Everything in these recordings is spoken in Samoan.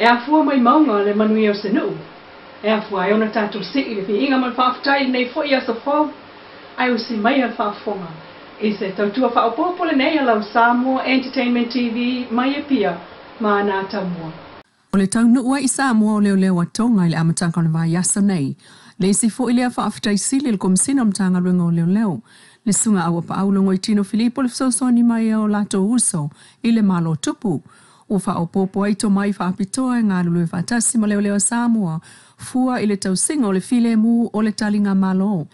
E afua mai mauga le manuia o se nuu, e afua ai ona tatou sii le viiga ma le faafetai i lenei foi aso fou, ae usi maia le faafofoga i se tautua faaopoopo lenei a lau Samoa Entertainment TV mai Apia ma Anataua. O le taunuu ai i Samoa o leoleo a Tonga i le amataga o le vaiaso nei, le isi foi lea faafetai sili i le Komesina o Matagaluega o Leoleo, le Susuga Auapaau Logoitino Filipo le fesoasoani mai a o latou uso i le Malo Tupu. Ua faaopoopo ai tomai faapitoa e galulue faatasi ma leoleo a Samoa fua i le tausiga o le filemu o le taligamalo.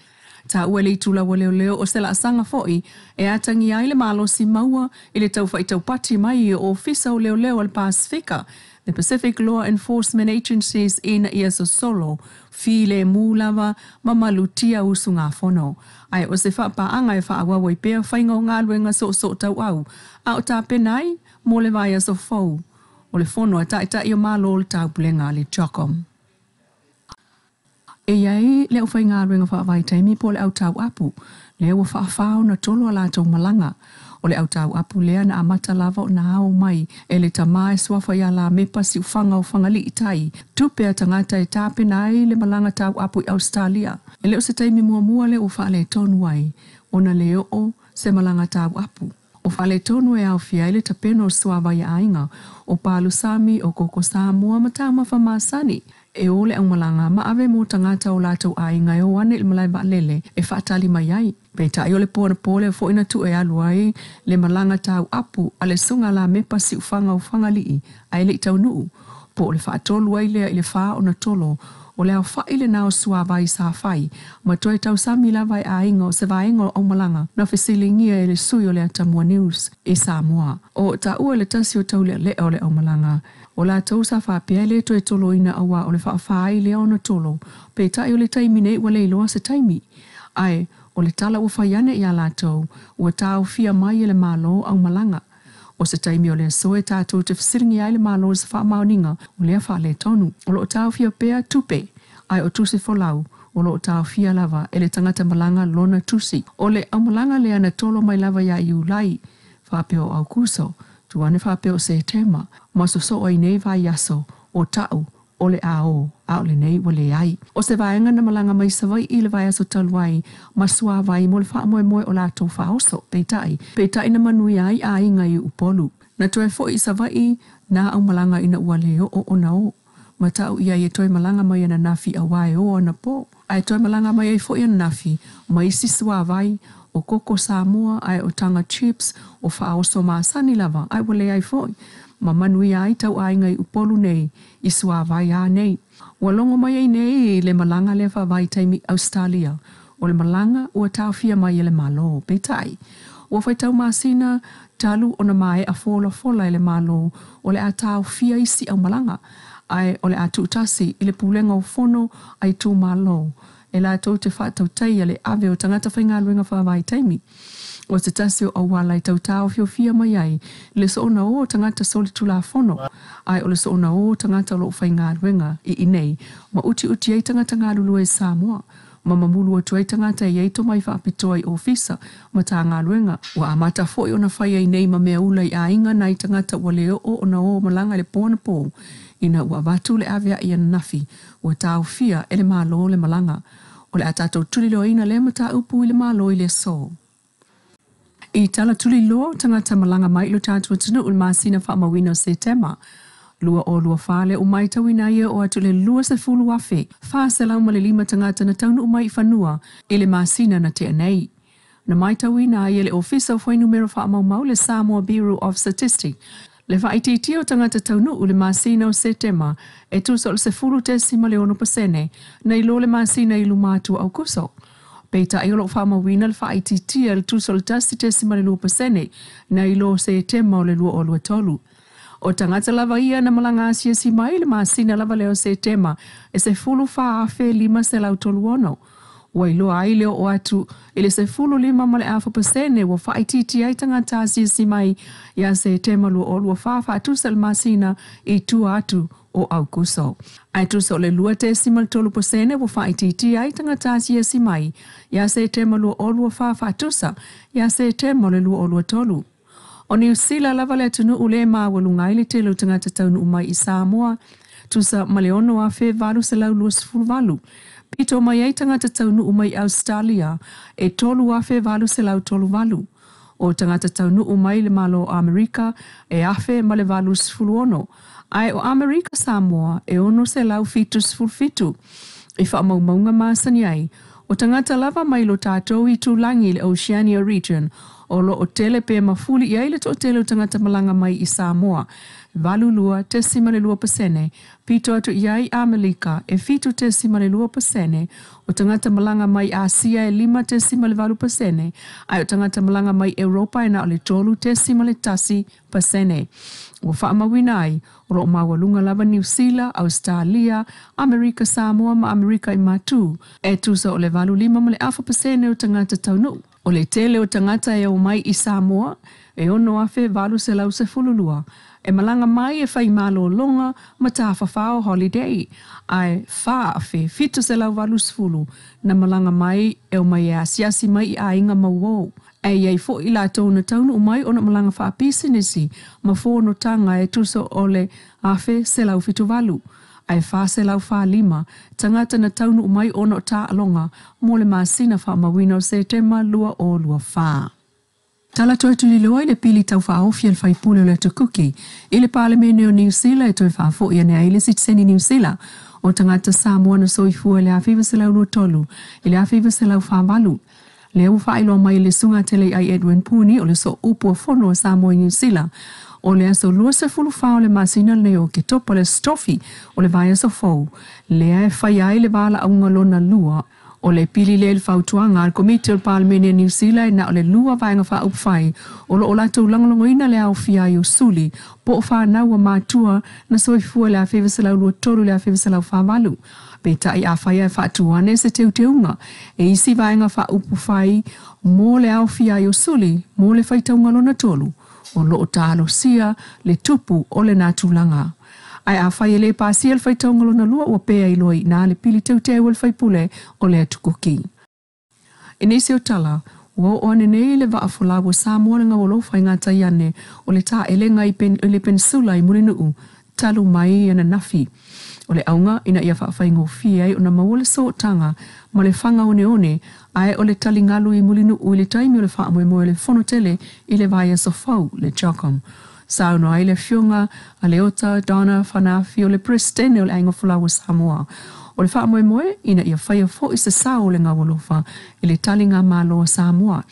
Taua e le itulau a leoleo o se laasaga foi e atagia ai le malosi maua i le tau faitaupati mai o Ofisa o Leoleo a le Pasefika, the Pacific Law Enforcement Agencies, ina ia sosolo filemu lava ma malutia usugafono. Ae o se faapaaga e faaauau ai pea faiga o galuega soosoo tauau a o tapena ai mo le vaiaso fou o le fono a taitai o Malo o le Taupulega, le CHOGM. E i ai le aufaigaluega faavaitaimi po o le au tauapu lea ua faafa ona tolo a latou malaga. O le au tauapu lea na amata lava ona ao mai e le tama e suafa ia Lamepa Siufaga o Fagalii Tai tupe a tagata e tapena ai le malaga tauapu i Ausetalia. E le o se taimi muamua lea ua faaletonu ai ona le oo se malaga tauapu. O faaletonu e aofia ai le tapena o suavai aiga, o palusami, o koko Samoa ma taumafa masani. E o le aumalaga ma ave mo tagata o latou aiga e o ane i le malae vaalele e faatali mai ai. Peitai o le po anapo lea foi na tuu e alu ai le malaga tauapu a le Susuga Lamepa Siufaga o Fagalii ae le i taunuu, po o le faatolu ai lea i le fa ona tolo o le aofa'i lena o suavai sa fai ma toe tausami lava e aiga o se vaega o aumalaga na fesiligia e le sui o le Atamua News i Samoa. O taua e le tasi o taulealea o le aumalaga o latou sa faapea e le toe toloina auā o le faafa ai lea ona tolo, peitai o le taimi nei ua le iloa se taimi. Ae o le tala ua fai ane iā latou ua taofia mai e le Malo aumalaga. O se taimi o le aso e tatou te fesiligia ai le Malo i se faamaoniga o lea faaletonu. O lo o taofia pea tupe, ae o tusi folau o lo o taofia lava e le tagata malaga lona tusi. O le aumalaga lea na tolo mai lava ia Iulai faapea o Aukuso, tua ane faapea o Setema, ma sosoo ai nei vaiaso o ta'u o le a o, a o lenei ua leai. O se vaega na malaga mai Savaii i le vaiaso talu ai ma suavai mo le faamoemoe o latou faaoso, peitai, peitai na manuia ai aiga i Upolu. Na toe foi i Savaii nā aumalaga ina ua le oo ona o, ma ta'u i ai e toe malaga mai ananafi auā e o anapo. Ae toe malaga mai ai foi ananafi ma isi suavai, o koko Samoa ae o taga chips, o faaoso masani lava, ae ua leai foi. Ma manuia ai tauaiga i Upolu nei i suavai a nei. Ua logo mai ai nei le malaga lea faavaitaimi i Ausetalia, o le malaga ua taofia mai e le Malo. Peitai, ua faitau masina talu ona maea folafola e le Malo o le a taofia isi aumalaga, ae o le a tuutasi i le Pulega o Fono a Itumalo e latou te faatautaia le ave o tagata faigaluega faavaitaimi. O se tasi o auala e tau taofiofia mai ai le soona o o tagata solitulafono, ae o le soona o o tagata o lo o faigaluega i inei ma utiuti ai tagata galulue i Samoa, ma mamulu atu ai tagata e i ai tomai faapitoa i ofisa Matagaluega. Ua amata foi ona fai ai nei ma mea ula i aiga nai tagata ua le oo ona o malaga i le po anapo ina ua avatu le avea'i ananafi ua taofia e le Malo le malaga. O le a tatou tuliloaina lea mataupu i le Malo i le aso. I tala tuliloa o tagata malaga mai i lo tatou atunuu i le masina faamauina o Setema 2024 lea ua matauina ai e oo atu i le 20,405 tagata na taunuu mai i fanua i le masina na tea nei. Na matauina ai e le Ofisa o Fuainumera Faamaumau, le Samoa Bureau of Statistics, le faaitiitia o tagata taunuu i le masina o Setema e tusa o le 10.6% nai lo le masina i luma atu o Aukuso. Peitai o lo o faamauina le faaitiitia i le tusa o le 1.2% nai lo Setema o le 2023. O tagata lava ia na malaga asiasi mai i le masina lava lea o Setema e 14,536. Ua iloa ai le oo atu i le 15.5% ua faaitiitia ai tagata asiasi mai ia Setema 2024 faatusa i le masina i tua atu o Aukuso. Ae tusa o le 2.3% ua faaitiitia ai tagata asiasi mai ia Setema 2024 faatusa ia Setema o le 2023. O Niu Sila lava le atunuu lea e maualuga ai le tele o tagata taunuu mai i Samoa, tusa ma le 6,828. Pito mai ai tagata taunuu mai Ausetalia e 3,838. O tagata taunuu mai le Malo o Amerika e 1,086, ae o Amerika Samoa e 677. I faamaumauga masani ai, o tagata lava mai lo tatou itulagi i le Oceania Region o lo o tele pe mafuli i ai le toatele o tagata malaga mai i Samoa, 82.2%, pito atu i ai Amelika e 7.2%, o tagata malaga mai Asia e 5.8%, ae o tagata malaga mai Europa e na o le 3.1%. Ua faamauina ai, o lo o maualuga lava Niu Sila, Ausetalia, Amerika Samoa ma Amerika i Matu, e tusa o le 85.5% o tagata taunuu. O le tele o tagata e omai i Samoa, e 6,812, e malaga mai e fai malologa ma tafafao holiday, ae 4,780 na malaga mai e omai e asiasi mai i aiga ma uō. Ae i ai foi i latou na taunuu mai ona o malaga faapisinisi ma fonotaga e tusa o le 1,178, ae 445 tagata na taunuu mai ona o taaloga mo le masina faamauina o Setema 2024. Tala toe tuliloa i le pili taufaaofi a le faipule o le Atu Kuki i le Palemene o Niu Sila e toe faafoi ane ai le sitiseni Niu Sila o tagata Samoa na soifua i le 1923 i le 1948. Lea ua faailoa mai e le Susuga Teleiai Edwin Puni o le Sooupu o Fono a Samoa i Niu Sila o le aso 24 o le masina lenei o Oketopa le Aso Tofi o le vaiaso fou lea e faia ai le valaauga lona lua o le pili lea i le fautuaga a le Komiti o le Palemene a Niu Sila e na o le lua Vaega Faaupufai o lo o latou lagolagoina le aofia ai o suli po o fanau a matua na soifua i le 1923 i le 1948. Peitai afai ae faatu ane se teuteuga e isi Vaega Faaupufai mo le aofia ai o suli mo le faitauga lona tolu, o lo o talosia le tupu o lena tulaga. Ae afai e le pasia le faitauga lona lua, ua pea i loa i ina le pili teuteu a le faipule o le Atukuki. I nisi o tala, ua oo ane nei le vaa folau o Samoa le gaualofa i gatai ane o le taelega i le Penisula i Mulinuu talu mai ananafi. O le auga ina ia faafaigofie ai ona maua le sootaga ma le faga oneone ae o le taligalu i Mulinuu i le taimi o le faamoemoe o le Fono tele i le vaiaso fou, le CHOGM. Saunoa ai le Afioga a Leota Donna Fanafi o le Peresetene o le Aiga Folau o Samoa. O le faamoemoe ina ia faia foi se sao o le gaualofa i le taligamalo a Samoa.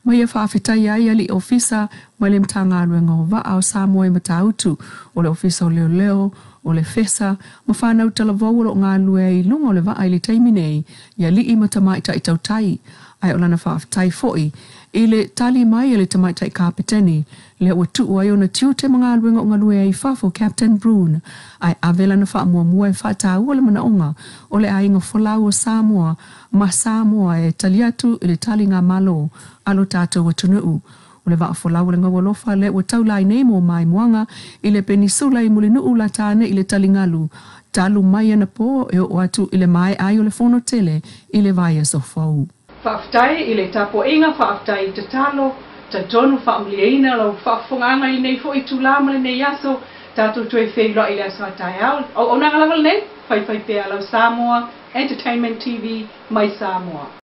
Ma ia faafetaia ai alii ofisa mai le Matagaluega o Vaa o Samoa i Matautu, o le Ofisa o Leoleo, o le FESA, ma fanau talavou o lo o galulue ai i luga o le vaa i le taimi nei, i alii ma tamaitai tautai. Ae o lana faafetai foi i le tali mai a le tamaitai Kapeteni, lea ua tuu ai ona tiute ma galuega o galue ai i fafo, Captain Brune, ae ave lana faamuamua e faataua le manaoga o le aiga folau o Samoa ma Samoa e tali atu i le taligamalo a lo tatou atunuu. O le vaa folau o le Gaualofa lea ua taula ai nei mo Maimoaga i le Penisula i Mulinuu lata ane i le taligalu talu mai anapo e oo atu i le maea ai o le fono tele i le vaiaso fou. Faafetai i le tapuaiga, faafetai i tatalo, talitonu faamalieina lau faafofogaaga i lenei foi itula ma lenei aso, tatou toe feiloai i le aso a taeao. Auaunaga lava lenei, faifai pea lau Samoa Entertainment TV mai Samoa.